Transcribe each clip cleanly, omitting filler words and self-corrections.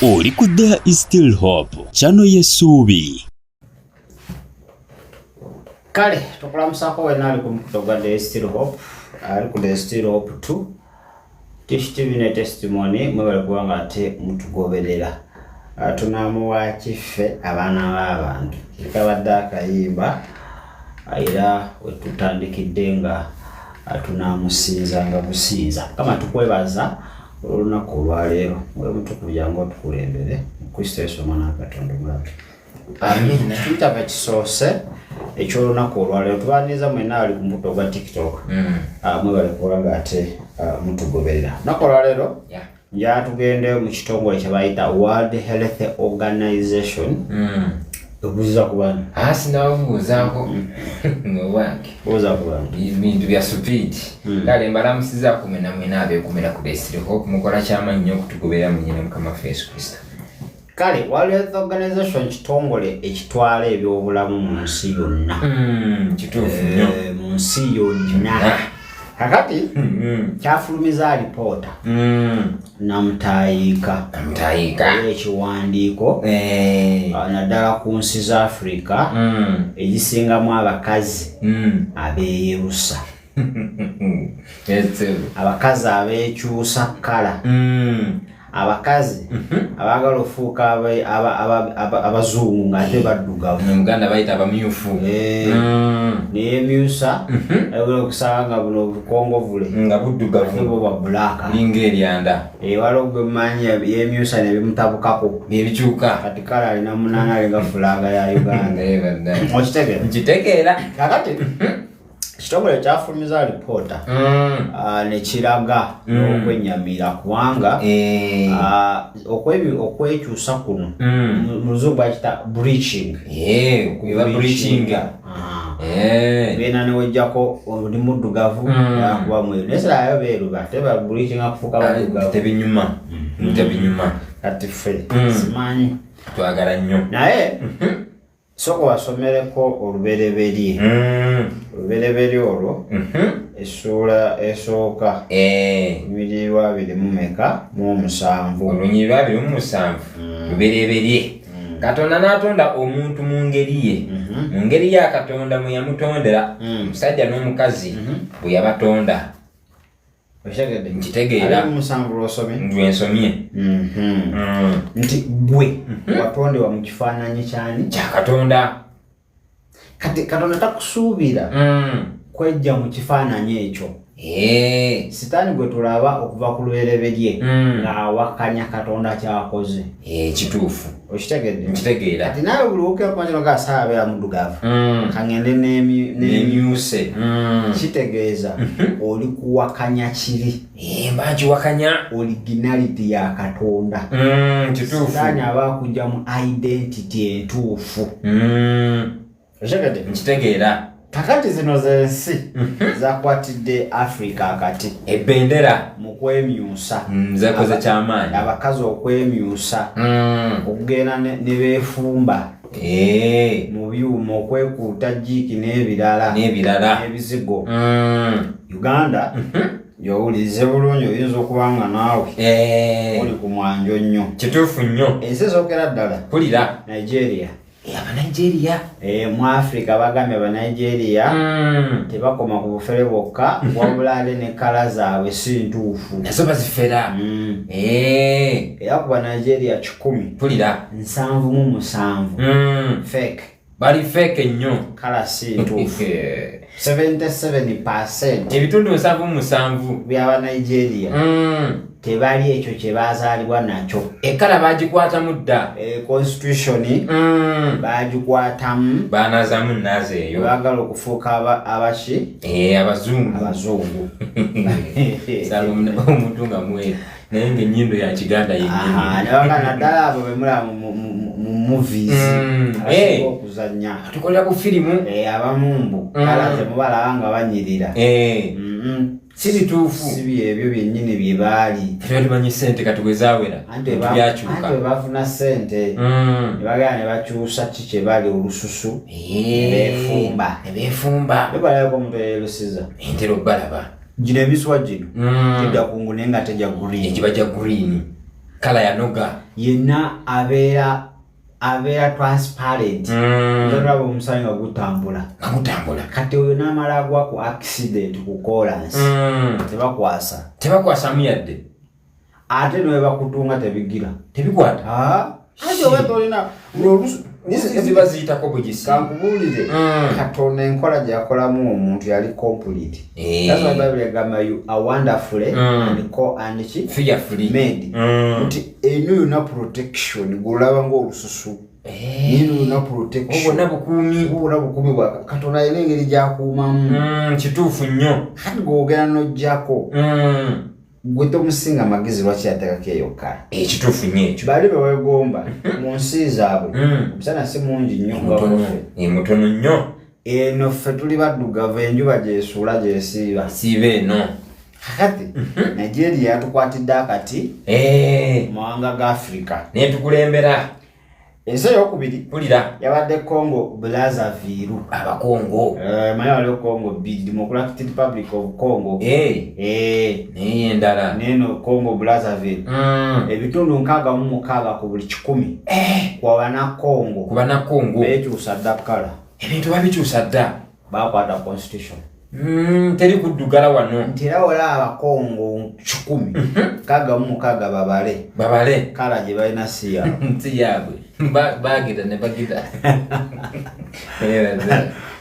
Oli ku There is Still Hope, channel y'essuubi. Kale tukulamusako wena ali ku mukuto gwa The Still Hope, ali ku The Still Hope 2 Tish TV ne Testimony. Mwebale kubanga ate mutugoberera. Tunamuwa kiffe abaana b'abantu kikabadde akayimba, era wetutandikidde nga tunamusinza nga businza. Kama tukwebaza olunaku olwaleero, mwoyo mutukuvu jangu otukulembere mu Kristo Yesu omwana wa Katonda omulamu. Amiina. Kitaba kisoose ekyolunaku olwaleero, tubaniriza mwenna ali ku mukutu ogwa TikTok. Mwebale kubanga ate mutugoberera. Olunaku olwaleero njala tugende mu kitongole kye bayita World Health Organization. Obuuza ku bantu? Ah, sinababuuzaako owange. Buuza ku bantu. Bintu bya speed. Kale mbalamusizaako mwena mwena abeekumira ku The Still Hope. Mukola kyamaanyi nnyo okutugoberera mu nyina Mukama waffe Yesu Kristo. Kale World Health Organization kitongole ekitwala ebyobulamu mu nsi yonna. Kituufu nnyo. Mu nsi yonna. Kakati kyafulumiza alipoota namutayiika. Namutayiika. Oba ekiwandiiko, naddala ku nsi za Afrika egisingamu abakazi abeeyerusa, abakazi abeekyusa colour, abakazi abaagala ofuuka abazungu ng'ate baddugavu. Mu Muganda bayita abamyufu. Neyemyusa, ayogera okusanga nga buno obukongovule nga ate buddugavu bwo bwa black. Linga eryanda. Waliwo gwe mumanyi yemyusa nebimutabukako. Nebikyuka. Kati kale alina munaana, alinga flag ya Uganda. Eh, bannange. Okitegeera? Nkitegeera. Kakati ekitongole kyafulumiza alipoota nekiraga n'okwenyamira kubanga okwekyusa kuno mu Luzungu bakita bleaching. Eba bleaching. Genda newejjako oli muddugavu, yakuba mweru, naye sirayo beeru ate ba bleachinga kufuuka baddugavu. Tebinyuma, tebinyuma. Kati ffe simanyi. Twagala nnyo. Naye sooka wasomereko Olubereberye. Olubereberye olwo, essuula esooka, olunyiriri lwa abiri mu meka mu omusanvu. Olunyiriri lwa 27, Lubereberye. Katonda n'atonda omuntu mu ngeri ye, mu ngeri ya Katonda mwe yamutondera, omusajja n'omukazi bwe yabatonda. Okitegedde? Nkitegeera. 27 lwosomye? Lwensomye. Nti gwe watondebwa mu kifaananyi kyani? Kya Katonda. Kati Katonda takusuubira kwejja mu kifaananyi ekyo. Sitaani gwe tulaba okuva ku lubereberye ng'awakanya Katonda kyakoze. Kituufu. Okitegedde? Nkitegeera. Kati naawe buli wokera kumakino ga saawa abeera muddugavu, kaŋŋende nemyuse. Kitegeeza oli kuwakanya kiri Mba nkiwakanya. originality ya Katonda. Kituufu. Sitaani aba akujja mu identity entuufu. Okitegedde? Nkitegeera. Kakati zino zensi zakwatidde Africa akati ebendera mu kwemyusa. Zakoze kyamaanyi. Abakazi okwemyusa, okugenda ne beefumba mu byuma, okwekuuta jiiki n'ebirala. N'ebirala. N'ebizigo. Uganda yowulirize bulungi, oyinza okuba nga naawe oli ku mwanjo nnyo. Kituufu nnyo. Ensi esookera ddala, Mpulira. Nigeria. Abanigeria. Mu Africa bagambye Abanigeria tebakoma ku bufere bwokka, wabula ate ne colour zaabwe si ntuufu. Nazo bazifera. Era ku Banigeria 100, Mpulira. 77 fake. Bali fake nnyo. Colour si ntuufu, 77. Ebitundu 77. By'Abanigeria tebali ekyo kye bazaalibwa nakyo. E colour bagikwatamu dda. Constitution bagikwatamu. Banaazamu naaza eyo. Baagala okufuuka abaki? Abazungu. Abazungu. Sanga omuntu nga mweru naye ngaennyindo ya Kiganda yennyini. Nebaga naddala abo bemulaba mu movies abasinga okuzannya. Tukolera ku firimu. Abamumbu colour zemubalaba nga banyirira. Si bituufu. Si byebyo byennyini bye baali. Tuba tumanyi sente kati bwe zaawera. Anti byakyuka. Anti bwe bafuna sente ne bagenda ne bakyusa ki kye bali, olususu, ne beefumba. Ne beefumba. Bebalabako omuntu eyeerusiza? Entera obbalaba. Gino emisuwa gino gidda kungu naye nga tejja green. Egiba gya green. Color yanoga. Yenna abeera transparent. Olaba omusaayi nga gutambula. Nga gutambula. Kati oyo n'amala agwa ku accident ku kolansi, tebakwasa. Tebakwasamu yadde. Ate newe bakutunga tebigira. Tebikwata. Ate oba tolina ziba ziyitako bugisi. Kankubuulire, Katonda enkola gye yakolamu omuntu yali complete. That's why Bible egamba you are wonderfully and co and ki fearfully made. Nti eno yonna protection gwolaba ng'olususu, eno yonna protection. Obwonna bukuumi. Bwona bukuumi bwa Katonda, alina engeri gy'akuumamu. Kituufu nnyo. Kati gwogera n'ojjako, gwe tomusinga magezi, lwaki yateekako eyo color? Ekituufu nnyo ekyo. Bali be weegomba mu nsi zaabwe, omusana si mungi nnyo nga Mutono. ffe. Mutono nnyo. Eno ffe tuli baddugavu, enjuba gyesuula gyesiiba. Siiba eno. Kakati Nigeria yatukwatidde akati mu mawanga ga Afirika. Netukulembera. Ensi eyokubiri Mpulira. yabadde Congo Brazzaville. Abakongo. Manyi waliwo Congo bbiri, Democratic Republic of Congo. Naye endala. Neno Congo Brazzaville, ebitundu 66 ku buli 100 kwa banakongo Ku banakongo. bekyusa dda color. Ebintu babikyusa dda. Bakwata constitution. Teri kuddugala wano. Nti era olaba Abakongo 100, 66 babale. Babale. Color gye balina si yaabwe. Nsi yaabwe. Bagira ne bagira.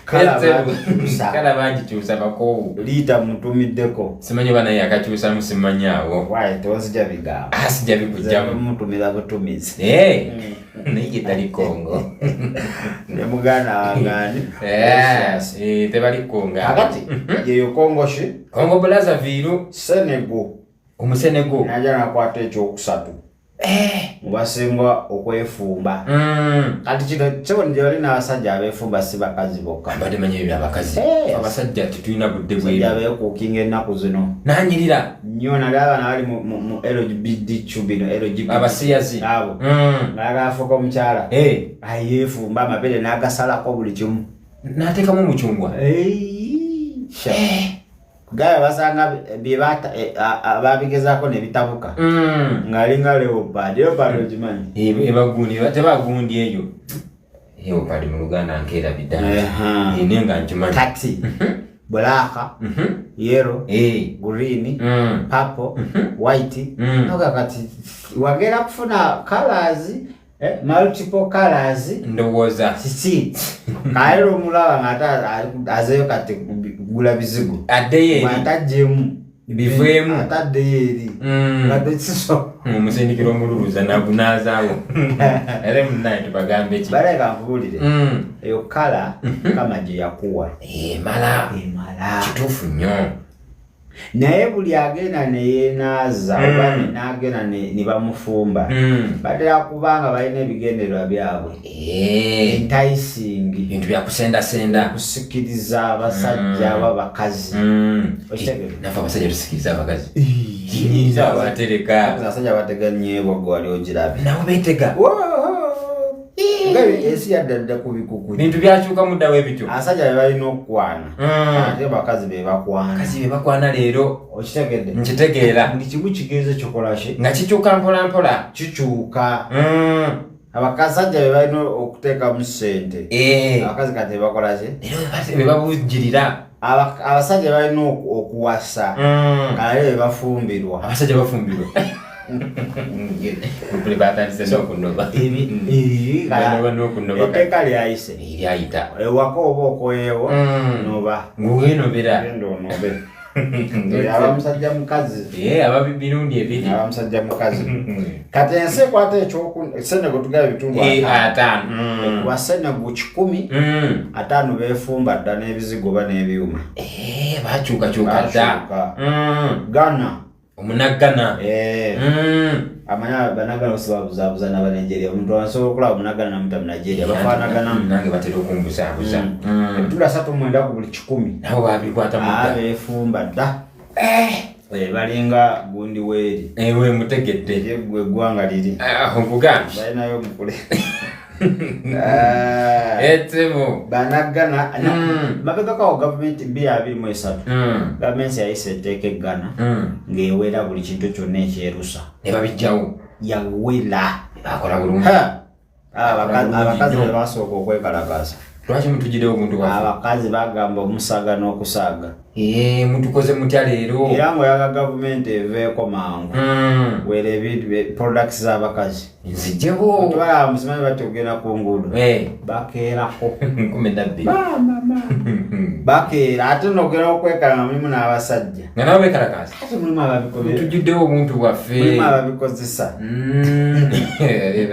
Color bagikyusa. Color bagikyusa bakoowu. Liita mutumiddeko. Simanyi oba naye yakakyusamu, simanyi awo. Wayi tewazija bigambo. Sijja bikujjamu. Mutumira butumizi. Naye ye tali Kongo. Ne muganda wange. Tebali Kongo. Kakati yeyo Kongo shi. Kongo Brazzaville. Senegal. Omusenego. Naja nakwata ekyokusatu mubasinga okwefumba. Kati kino kibona gye bali n'abasajja abeefumba, si bakazi bokka. Mbadde manyi ebyo abakazi. Abasajja tetulina budde Abasajja bweru. abeekuukinga ennaku zino. Nanyirira. Nnyo, nali abaana bali mu LGBTQ bino, LGBT. Abasiyazi. Abo ng'ayagala afuuka omukyala, ayeefumba amabeere n'agasalako buli kimu. N'ateekamu omucungwa. Gaya basanga bye babigezaako ne bitabuka, ng'alinga leopard. Leopard ogimanyi? Ebagundi tebagundi eyo leopard mu Luganda nkeerabidde. Naye nga nkimanyi. Kati black, yellow, green, purple, white. Noga kati wagera kufuna colors, multiple colors. Ndowooza. Kiki kaera omulaba nga ate azeeyo kati kugula bizigo. Addeyo eri. Bw'atajjemu Biveemu. Ataddeyo eri nga tekiso. Omusindikira omululuza nagunazaawo ate munaye tubagambe ki? Baleka nkubuulire, eyo color kama gye yakuwa Emala. Emala. Kituufu nnyo. Naye buli agenda neyeenaaza oba n'agenda ne bamufumba, batera kubanga balina ebigendererwa byabwe, enticing. Bintu byakusendasenda. Kusikiriza abasajja aba bakazi. Okitegeera? Naffe abasajja tusikiriza abakazi. Kiyinza abatereka. Abasajja bateganyebwa, gwe wali ogirabye. Nabo beetega. Nga ensi yaddadda ku bikuku. Bintu byakyuka muddawo ebityo. Abasajja be balina okukwana, ate abakazi be bakwana. Bakazi be bakwana leero. Okitegedde? Nkitegeera. Buli kimu kigenze kikola ki? Nga kikyuka mpola mpola. Kikyuka. Abakasajja be balina okuteekamu ssente, abakazi kati bebakola ki? Leero be babujjirira. Abasajja balina okuwasa, kale be bafumbirwa. Abasajja bafumbirwa. Lupule batandise n'okunoba. Banoba n'okunoba. Etteeka lyayise. Lyayita. Ewaka oba okoyeewo, noba. Ng'wenobera. Genda onobe. Aba musajja mukazi. Aba mirundi ebiri. Aba musajja mukazi. Kati ensi ekwata ekyoku Senegal, tugaba ebitundu 50. 50. Kuba Senegal 100, 50 beefumba dda n'ebizigo oba n'ebyuma. Bakyukakyuka dda. Bakyuka. Ghana. Omunagana. Amanya banagana osi babuzaabuza n'Abanigeria. Omuntu asobola okulaba omunagana namuta Munigeria, bafaanaganamu. Nange batera okumbuzaabuza. Ebitundu 39 ku buli 100. Nabo babikwata mudda. Beefumba dda. Balinga gundi weeri. Ewe mutegedde. Eggwe eggwanga liri. Nkugambye. Balinayo omukule. Etebo. Banagana mabegako gavumenti 2023, gavumenti yayisa etteeka eggana ng'ewera buli kintu kyonna ekyerusa. Ne babijjawo. Yawera. Bakola bulungi. Abakazi be basooka okwekalakaasa. Lwaki mutugirewo omuntu waffe? Abakazi bagamba omusaga n'okusaaga. Mutukoze mutya leero? Era ng'oyaga gavumenti eveeko mangu. Wera ebintu products z'abakazi. Nzijewo. Otwala musimanyi bati ogenda ku nguudo. Bakeerako. 12. Mama. Bakeera ate n'ogenda okwekala nga mulimu n'abasajja. Nga nabo beekalakaasa. Ate mulimu ababikozesa. Mutujjuddewo obuntu bwaffe. Mulimu ababikozesa. Naye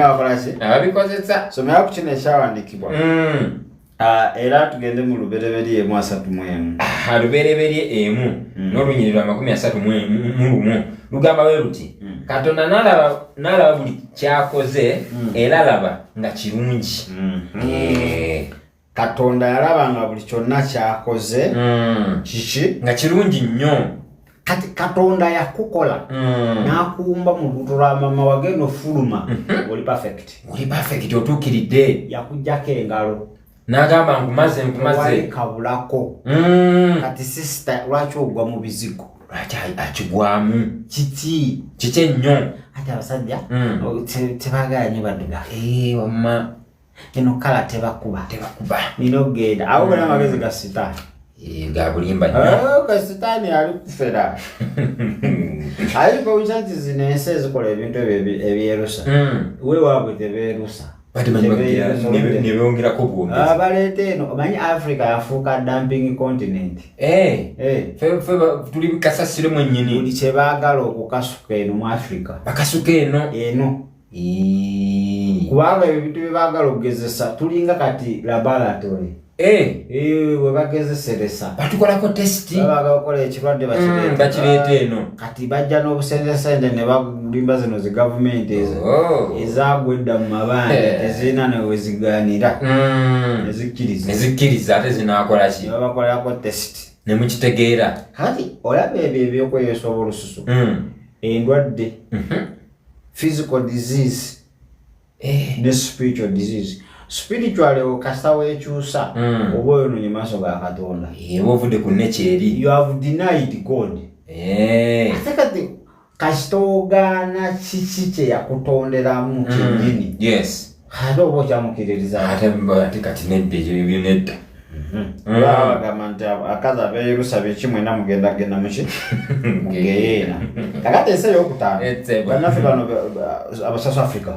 bakola ki? Ababikozesa. Somera ku kino ekyawandiikibwa. Era tugende mu Lubereberye 31. Lubereberye 1 n'olunyiriri lwa 31 lugamba bwe luti. Katonda n'alaba buli kyakoze era laba nga kirungi. Katonda yalaba nga buli kyonna kyakoze kiki? Nga kirungi nnyo. Kati Katonda yakukola n'akuwumba mu lubuto lwa mama wagenda ofuluma oli perfect. Oli perfect otuukiridde. Yakuggyako engalo. N'agamba nkumaze nkumaze. Kabulako. Kati sister lwaki ogwa mu bizigo? Lwaki akigwamu? Kiki? Kiki ennyo? Ate abasajja tebaagala nnyo baddugavu. Wamma. Eno kala tebakuba. Tebakuba. Nina okugenda. Awo gonna amagezi ga sitaani. Ga bulimba nnyo. Ga sitaani ali kufera. Aliko nti zino ensi ezikola ebintu ebyo ebyerusa. Weewaabwe tebeerusa. Nebongerako bwongezi. Baleeta eno, omanyi Africa yafuuka dumping continent. Tuli kasasiro mwennyini. Buli kye baagala okukasuka eno mu Africa. Bakasuka eno. Eno. Kubanga ebintu bye baagala okugezesa tulinga kati laboratory. We bagezeseresa. Batukolako testi. Babaga bakola ekirwadde bakireeta eno. Kati bajja n'obusentesente ne balimba zino zi gavumenti ezo. Ezaagwa edda mu mabanja tezirina ne we zigaanira. Ne zikkiriza. Ne zikkiriza ate zinaakola ki? Ne babakolerako testi. Ne mukitegeera. Kati olaba ebyo ebyokweyesa obulususu. Endwadde. Physical disease. Ne spiritual disease. Spiritually okasa weekyusa oba oyonoonye maaso ga Katonda. Oba ovudde ku nnekyeri. You have denied God. Ate kati kasita ogaana kiki kye yakutonderamu kyennyini. Yes. Ate oba okyamukiririza. Ate kati nedda ebyo nedda. Bagamba nti akazi abeerusa biki mwena mugendagenda muki? Mugeyeena. Kakati ensi ey'okutaano bannaffe bano aba South Africa.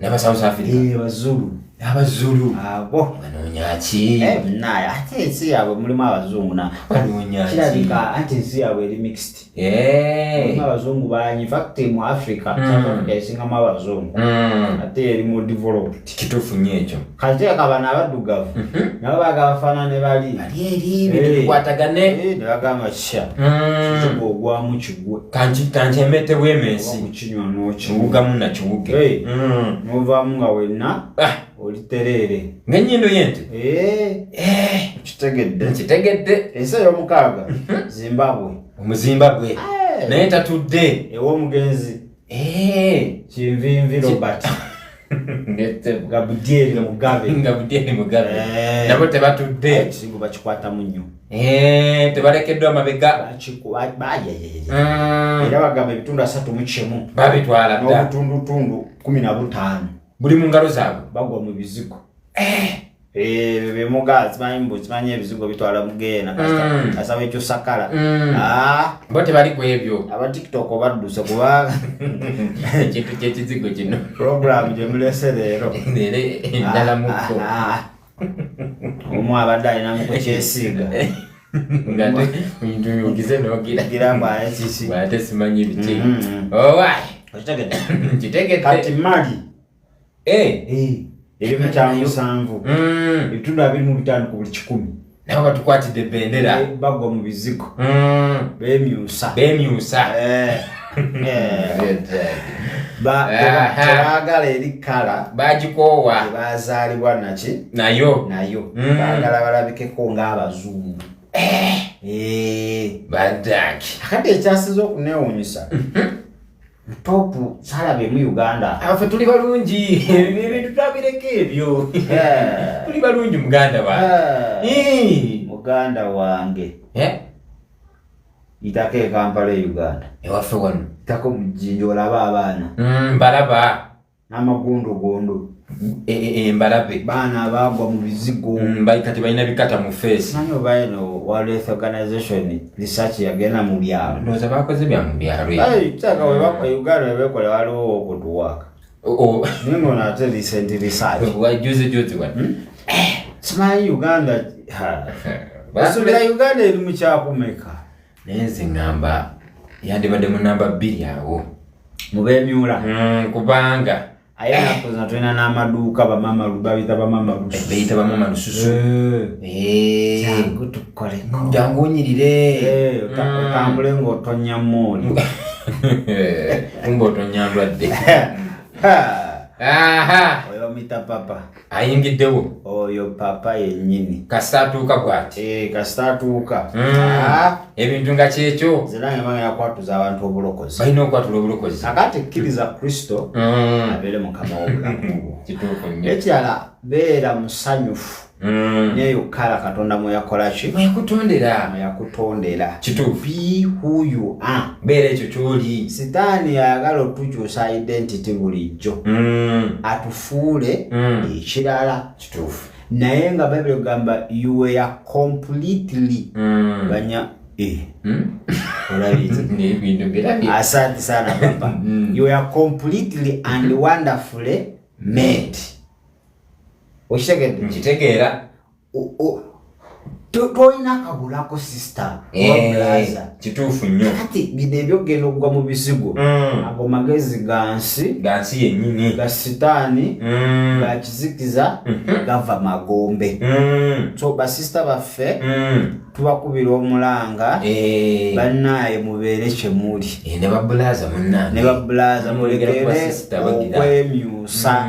N'aba South Africa. Abazulu. Abazulu. Abo. Banoonya ki? Naye ate ensi yaabwe mulimu abazungu na. Banoonya ki? Kirabika anti ensi yaabwe eri mixed. Mulimu abazungu bangi. In fact mu Africa, South Africa esingamu abazungu. Ate eri mu developed. Kituufu nnyo ekyo. Kati teeka bano abaddugavu. Nabo baagala bafaanane bali. Bali eri ebintu bikwatagane. Ne bagamba kitya. Kizibu ogwamu kigwe. Kankyemete bw'emensi. Okukinywa n'okinywa. Kiwugamu na kiwuge. N'ovaamu nga wenna. Olitereere. Ng'ennyindo y'ente. Kitegedde. Nkitegedde. Ensi ey'omukaaga. Zimbabwe. Omuzimbabwe. Naye tatudde. Ew'omugenzi. Kinvinvi Robert. Gabudyeri Mugabe. Gabudyeri Mugabe. Nabo tebatudde. Ekizibu bakikwatamu nnyo. Tebalekeddwa amabega. Era bagamba ebitundu 31. Babitwala dda. N'obutundutundu 15. Buli mu ngalo zaabwe. Bagwa mu bizigo. Bimuga simanyi ebizigo bitwala mugeena kasaba ekyo sakala. Bo tebali ku ebyo. Aba TikTok badduse kubanga ekintu ky'ekizigo kino. Program gye mulese leero. Leero endala mukko. Omu abadde alina mu kukyesiiga. Nga ogize n'ogira. Gira mbu aye kiki. Ate simanyi biki. Owaye. Okitegedde? Nkitegedde. Kati Mali. Eri mu kya 7. Ebitundu 25 ku buli 100. Nabo batukwatidde bendera. Bagwa mu bizigo. Beemyusa. Beemyusa. Tebaagala eri kala. Bagikoowa. Bazaalibwa naki? Nayo. Nayo. Baagala balabikeko ng'abazungu. Badaki. Akati ekyasinze okuneewuunyisa. Topu salaba mu Uganda. Afe tuli balungi. Ebintu twabireka ebyo. Tuli balungi muganda wange. Muganda wange. Itako e Kampala e Uganda. Ewaffe wano. Tako mu Jjinja olaba abaana. Mbalaba. N'amagondogondo. Embalabe. Baana abaagwa mu bizigo. Kati balina bikata mu face. Simanyi oba eno World Health Organization research yagenda mu byalo. Ndowooza bakoze bya mu byalo. Kyaka Uganda webekola waliwo okutuwaaka. Naye ngono ate recent research. Juzi juzi wano. Simanyi Uganda. Basubira Uganda eri mu kyakumeka. Naye nze ŋŋamba yandibadde mu namba 2 awo. Mubeemyula. Kubanga aye ennaku zino tulina n'amaduuka bamama babiyita bamama lususu. Beyita bamama lususu. Jangu tukoleko. Jangu onyirire. Otambule ng'otonya mooli. Kumbe otonya ndwadde. Oyo mita papa. Ayingiddewo. Oyo papa yennyini. Kasita atuuka bw'ati. Kasita atuuka. Ebintu nga kyekyo. Nze nange bagenda kwatuza abantu obulokozi. Balina okwatula obulokozi. Kakati kkiriza Kristo abeere mukama w'obulamu bwo. Kituufu nnyo. Ekirala beera musanyufu. N'eyo kala Katonda mwe yakola ki? Mwe yakutondera. Mwe yakutondera. Kituufu. Be who you are. Beera ekyo ky'oli. Sitaani ayagala otukyusa identity bulijjo. Atufuule ekirala. Kituufu. Naye nga Bayibuli egamba you were completely banya Ebintu birabye. Asante sana papa. You were completely and wonderfully made. Okitegedde? Nkitegeera. Tolina kabulako sister oba brother. Kituufu nnyo. Kati bino ebyogenda okugwa mu bizigo. Ago magezi ga nsi. Ga nsi yennyini. Ga sitaani. Ga kizikiza. Gava magombe. So basista baffe tubakubira omulanga. Bannaaye mubeere kye muli. Ne babulaza munnange. Ne babulaza mulekere okwemyusa.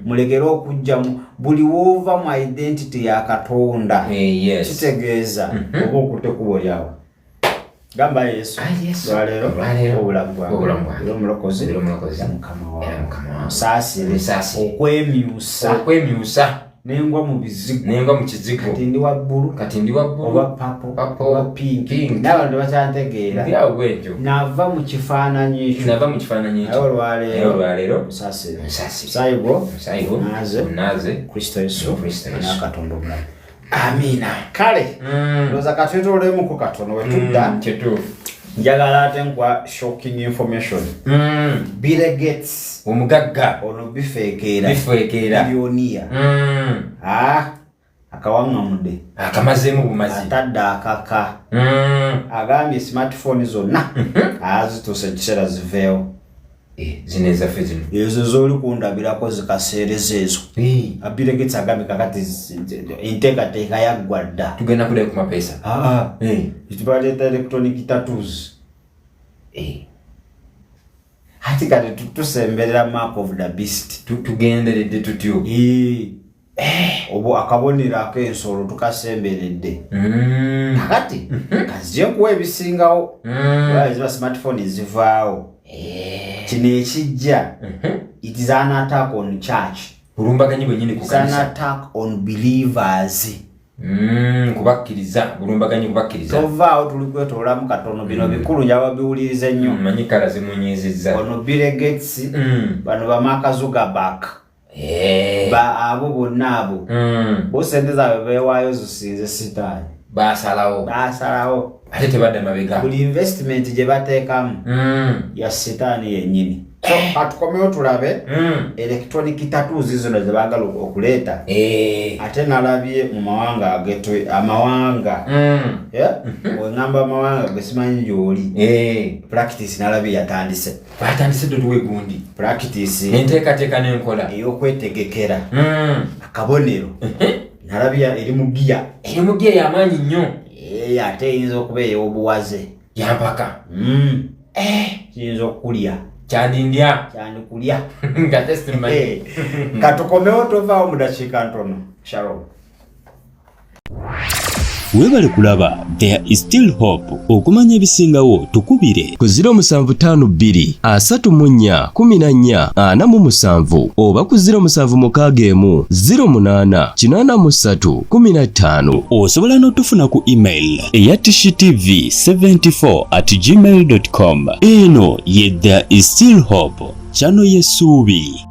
Mulekere okujja buli w'ova mu identity ya Katonda. Kitegeeza oba okutte ekkubo lyawe. Gamba Yesu. Lwaleero obulamu bwange. Era omulokozi. Era Mukama wange. Musaasire. Okwemyusa. Okwemyusa. Nengwa mu bizigo. Nengwa mu kizigo. Kati ndi wa bbulu. Kati ndi wa bbulu. Oba papo. Oba pinki. N'abantu bakyantegeera. Ndi awo bwentyo. Nava mu kifaananyi ekyo. Nava mu kifaananyi ekyo. Naye olwaleero. Musaasire. Musaasire. Musaayi gwo. Musaayi gwo. Naaze. Naaze. Kristo Yesu. Kristo Yesu. N'Akatonda omulamu. Amiina. Kale. Ndowooza katwetoololemuko katono we tudda. Kituufu. Njagala ate nkuwa shocking information. Bill Gates. Omugagga. Ono bifeekeera. Bifeekeera. Biliyoniya. Akawaŋŋamudde. Akamazeemu bumazi. Atadde akaka. Agambye smartphone zonna. Azituuse ekiseera ziveewo. Zino ezaffe zino. Ezo z'oli kundabirako zikaseereza ezo. Bill Gates agambye kakati enteekateeka yaggwa dda. Tugenda kuddayo ku mapeesa. Tubaleeta electronic tattoos. Ati kati tusemberera mark of the beast. Tugenderedde tutyo. Obo akabonero ak'ensolo tukasemberedde. Kakati kazije nkuwa ebisingawo. Ziba smartphone zivaawo. Kino ekijja. It is an attack on church. Bulumbaganyi bwennyini ku It's an kanisa. attack on believers. Kubakkiriza, bulumbaganyi kubakkiriza. Tovaawo tuli kwetoolamu katono bino bikulu njaba biwulirize nnyo. Manyi kala zimunyiizizza. Ono Bill Gates, bano ba Mark Zuckerberg. Ba abo bonna abo. Bo ssente zaabwe beewaayo zisinze sitaani. Baasalawo. Baasalawo. Ate tebadda mabega. Buli investment gye bateekamu ya sitaani yennyini. So katukomewo tulabe electronic tattoos zino ze baagala okuleeta. Ate nalabye mu mawanga agetwe amawanga. Bwe ŋŋamba amawanga ge simanyi gy'oli. Practice nalabye yatandise. Batandise dda otuwa egundi. Practice. Enteekateeka n'enkola. Ey'okwetegekera. Akabonero. Nalabye eri mu giya. Eri mu giya y'amaanyi nnyo. Ate eyinza okuba ey'obuwaze. Yampaka. Kiyinza okukulya. Kyandindya. Kyandikulya. Nga tesimanyi. Katukomewo tovaawo mu dakiika ntono. Shalom. Weebale kulaba There is Still Hope. Okumanya ebisingawo tukubire ku 0752 34 14 47 oba ku 0761 08 83 15. Osobola n'otufuna ku email eya tishtv74@gmail.com. Eno ye There is Still Hope, channel y'essuubi.